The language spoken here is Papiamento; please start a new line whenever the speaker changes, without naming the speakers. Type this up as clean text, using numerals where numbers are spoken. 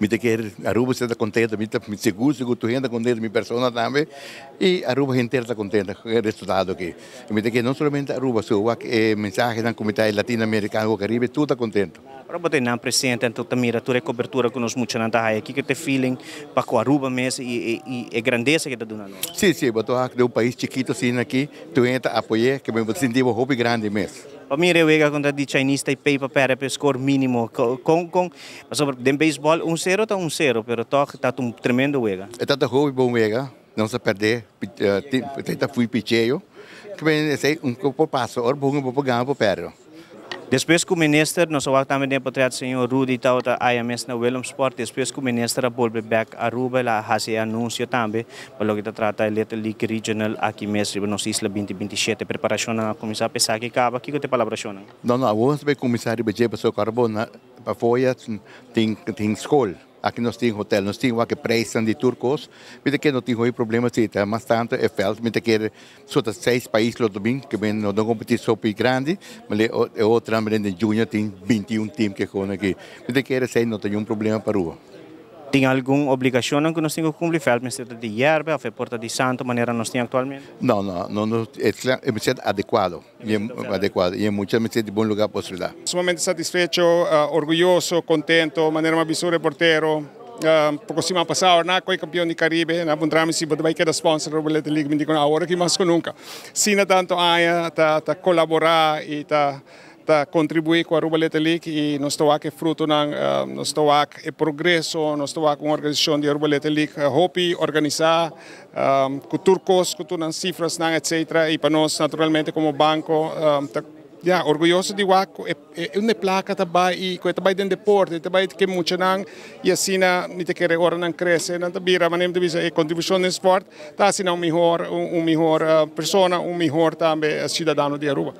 Mi ta kere Aruba ta contento, mi ta sigur sigur tur hende ta contento, mi persona tambe y Aruba henter ta contento cu e resultado aki. Y mi ta kere no solamente Aruba, su wak e mensahenan cu mi ta e Latino Americano cu Caribe tur ta contento.
Ora bo ta einan presente anto ta mira tur e cobertura cu nos muchanan ta haya, kico ta e feeling pa cu Aruba mes y e grandesa cu e ta duna nos?
Si, si, bo ta wak den un pais chikito asina aki, tur hende ta apoye, cu mi bo ta sinti bo hopi grandi mes.
Pa mira e wega contra di Chinese Taipei pa perde pa e score minimo, con, con, pasobra den baseball un cero ta un cero, pero toch ta un tremendo wega.
E ta ta hopi bon wega, nos a perde, ta fui picheo, esey un por pasa, ora bo hunga bo por gana bo por perde.
Despues cu minister, nos a wak tambe den e potret señor Rudy tabata aya mes na Willemsport, despues cu minister a bolbe bek Aruba el a haci e anuncio tambe pa loke ta trata e Little League Regional aki mes riba nos isla 2027. Preparacionnan a cuminsa pa esaki caba, kico ta e palabracionnan?
No, no, awor nos ta bay cuminsa riba dje pasobra cu ora bo na pafoya tin school. Aki nos tin hotel, nos tin wak e prijsnan di tur kos. Mi ta kere no tin hopi problema si ta mas tanto e veld. Mi ta kere so ta seis pais lo ta bin, ke men no ta kompetí so hopi grandi, ma e e otronan benen den junior tin 21 team ke kono aki. Mi ta kere esei no ta niun problema pa Aruba.
Tin algun obligacionnan cu nos tin cu cumpli? Veld mester ta di yerbe of e por ta di santo manera nos tin actualmente?
No, no, no, no, e mester ta adecuado. Bien adecuado y e mucha mester di bon lugar pa estudia.
Sumamente satisfecho, orguyoso, contento, manera mi a bisa un reportero poco siman pasa ora nan a coge campeon di Caribe, nan a puntra mi si bo ta bay keda sponsor Aruba Little League, mi di cu no, awor aki mas cu nunca. Asina tanto aña ta colabora y ta contribui cu Aruba Little League y nos ta wak e frutonan, nos ta wak e progreso, nos ta wak un organisacion di Aruba Little League hopi organisa, Cu tur cos, cu tur nan cifrasnan etc. Y pa nos naturalmente como banco ta ya orguyoso di wak cu e unda e placa ta bay y cu e ta bay den deporte, e ta bay ke muchanan y asina mi ta kere ora nan crece nan ta bira manera mi ta bisa e contribucion den sport ta haci nan un mihor un mihor persona, un mihor tambe ciudadano di Aruba.